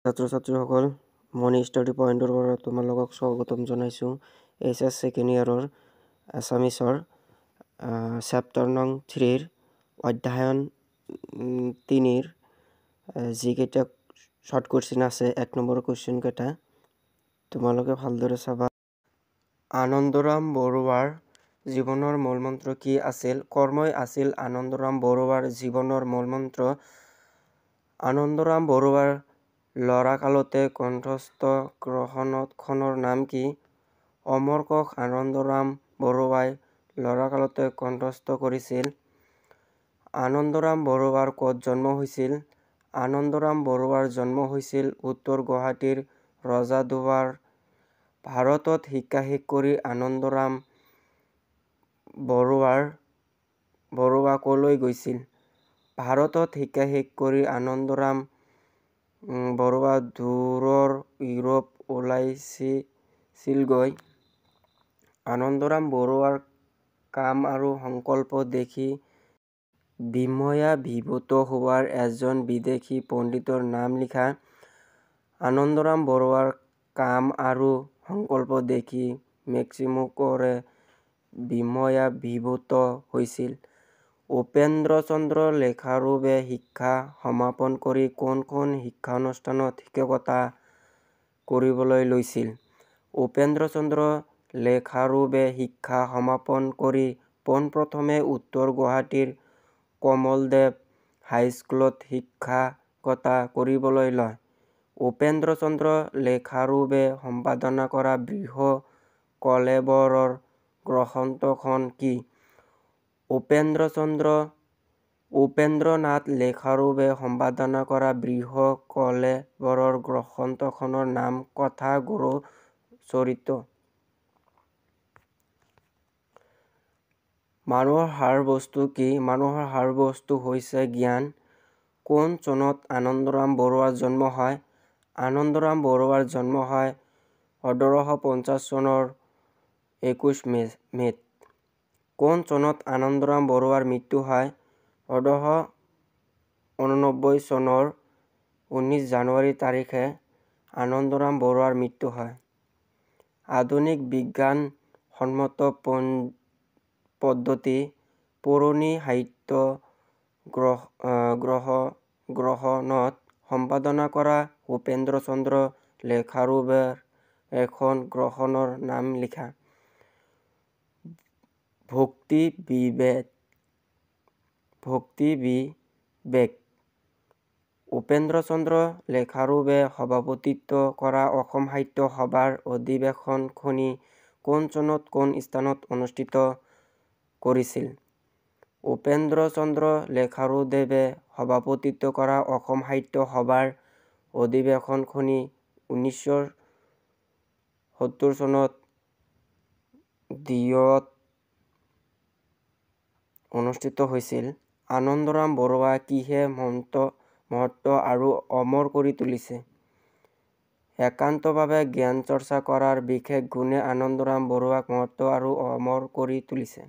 ছাত্ৰ ছাত্ৰীসকল, মণি ষ্টাডি পইণ্টৰ পৰা তোমালোকক স্বাগতম জনাইছোঁ। এইচ এছ ছেকেণ্ড ইয়াৰৰ আছামিছৰ চেপ্টাৰ নং থ্ৰীৰ অধ্যয়ন তিনিৰ যিকেইটা শ্বৰ্ট কুৱেশ্যন আছে, 1 নম্বৰ কুৱেশ্যনকেইটা তোমালোকে ভালদৰে চাবা। আনন্দৰাম বৰুৱাৰ জীৱনৰ মূলমন্ত্ৰ কি আছিল? কৰ্মই আছিল আনন্দৰাম বৰুৱাৰ জীৱনৰ মূলমন্ত্ৰ। আনন্দৰাম বৰুৱাৰ ল'ৰাকালতে কণ্ঠস্থ গ্ৰন্থখনৰ নাম কি? অমৰকোষ আনন্দৰাম বৰুৱাই ল'ৰাকালতে কণ্ঠস্থ কৰিছিল। আনন্দৰাম বৰুৱাৰ ক'ত জন্ম হৈছিল? আনন্দৰাম বৰুৱাৰ জন্ম হৈছিল উত্তৰ গুৱাহাটীৰ ৰজাদুৱাৰ। ভাৰতত শিক্ষা শেষ কৰি আনন্দৰাম বৰুৱা ক'লৈ গৈছিল? ভাৰতত শিক্ষা শেষ কৰি আনন্দৰাম বৰুৱা দূৰৰ ইউৰোপ ওলাইছিলগৈ। আনন্দৰাম বৰুৱাৰ কাম আৰু সংকল্প দেখি বিস্ময়াভিভূত হোৱা এজন বিদেশী পণ্ডিতৰ নাম লিখা। আনন্দৰাম বৰুৱাৰ কাম আৰু সংকল্প দেখি মেক্সিমুকৰে বিস্ময়াভিভূত হৈছিল। উপেন্দ্ৰচন্দ্ৰ লেখাৰুৱে শিক্ষা সমাপন কৰি কোনখন শিক্ষানুষ্ঠানত শিক্ষকতা কৰিবলৈ লৈছিল? উপেন্দ্ৰচন্দ্ৰ লেখাৰুৱে শিক্ষা সমাপন কৰি পোনপ্ৰথমে উত্তৰ গুৱাহাটীৰ কমলদেৱ হাইস্কুলত শিক্ষকতা কৰিবলৈ লয়। উপেন্দ্ৰচন্দ্ৰ লেখাৰুৱে সম্পাদনা কৰা বৃহ কলেৱৰ গ্ৰন্থখন কি? উপেন্দ্ৰনাথ লেখাৰুৱে সম্পাদনা কৰা বৃহ কলেৱৰ গ্ৰন্থখনৰ নাম কথা গুৰুচৰিত। মানুহৰ সাৰ বস্তু কি? মানুহৰ সাৰ বস্তু হৈছে জ্ঞান। কোন চনত আনন্দৰাম বৰুৱাৰ জন্ম হয়? আনন্দৰাম বৰুৱাৰ জন্ম হয় 1850 চনৰ 21 মে'ত। কোন চনত আনন্দৰাম বৰুৱাৰ মৃত্যু হয়? 1889 চনৰ 19 জানুৱাৰী তাৰিখে আনন্দৰাম বৰুৱাৰ মৃত্যু হয়। আধুনিক বিজ্ঞানসন্মত পদ্ধতি পুৰণি সাহিত্য গ্ৰহণত সম্পাদনা কৰা উপেন্দ্ৰচন্দ্ৰ লেখাৰুৱেৰ এখন গ্ৰন্থৰ নাম লিখা। ভক্তিবিবেক। উপেন্দ্ৰচন্দ্ৰ লেখাৰুৱে সভাপতিত্ব কৰা অসম সাহিত্য সভাৰ অধিৱেশনখনি কোন চনত কোন স্থানত অনুষ্ঠিত কৰিছিল? উপেন্দ্ৰচন্দ্ৰ লেখাৰুদেৱে সভাপতিত্ব কৰা অসম সাহিত্য সভাৰ অধিৱেশনখনি 1970 চনত দিয়ুত অনুষ্ঠিত হৈছিল। আনন্দৰাম বৰুৱাক কিহে মহত্ আৰু অমৰ কৰি তুলিছে? একান্তভাৱে জ্ঞানচৰ্চা কৰাৰ বিশেষ গুণে আনন্দৰাম বৰুৱাক মহত্ আৰু অমৰ কৰি তুলিছে।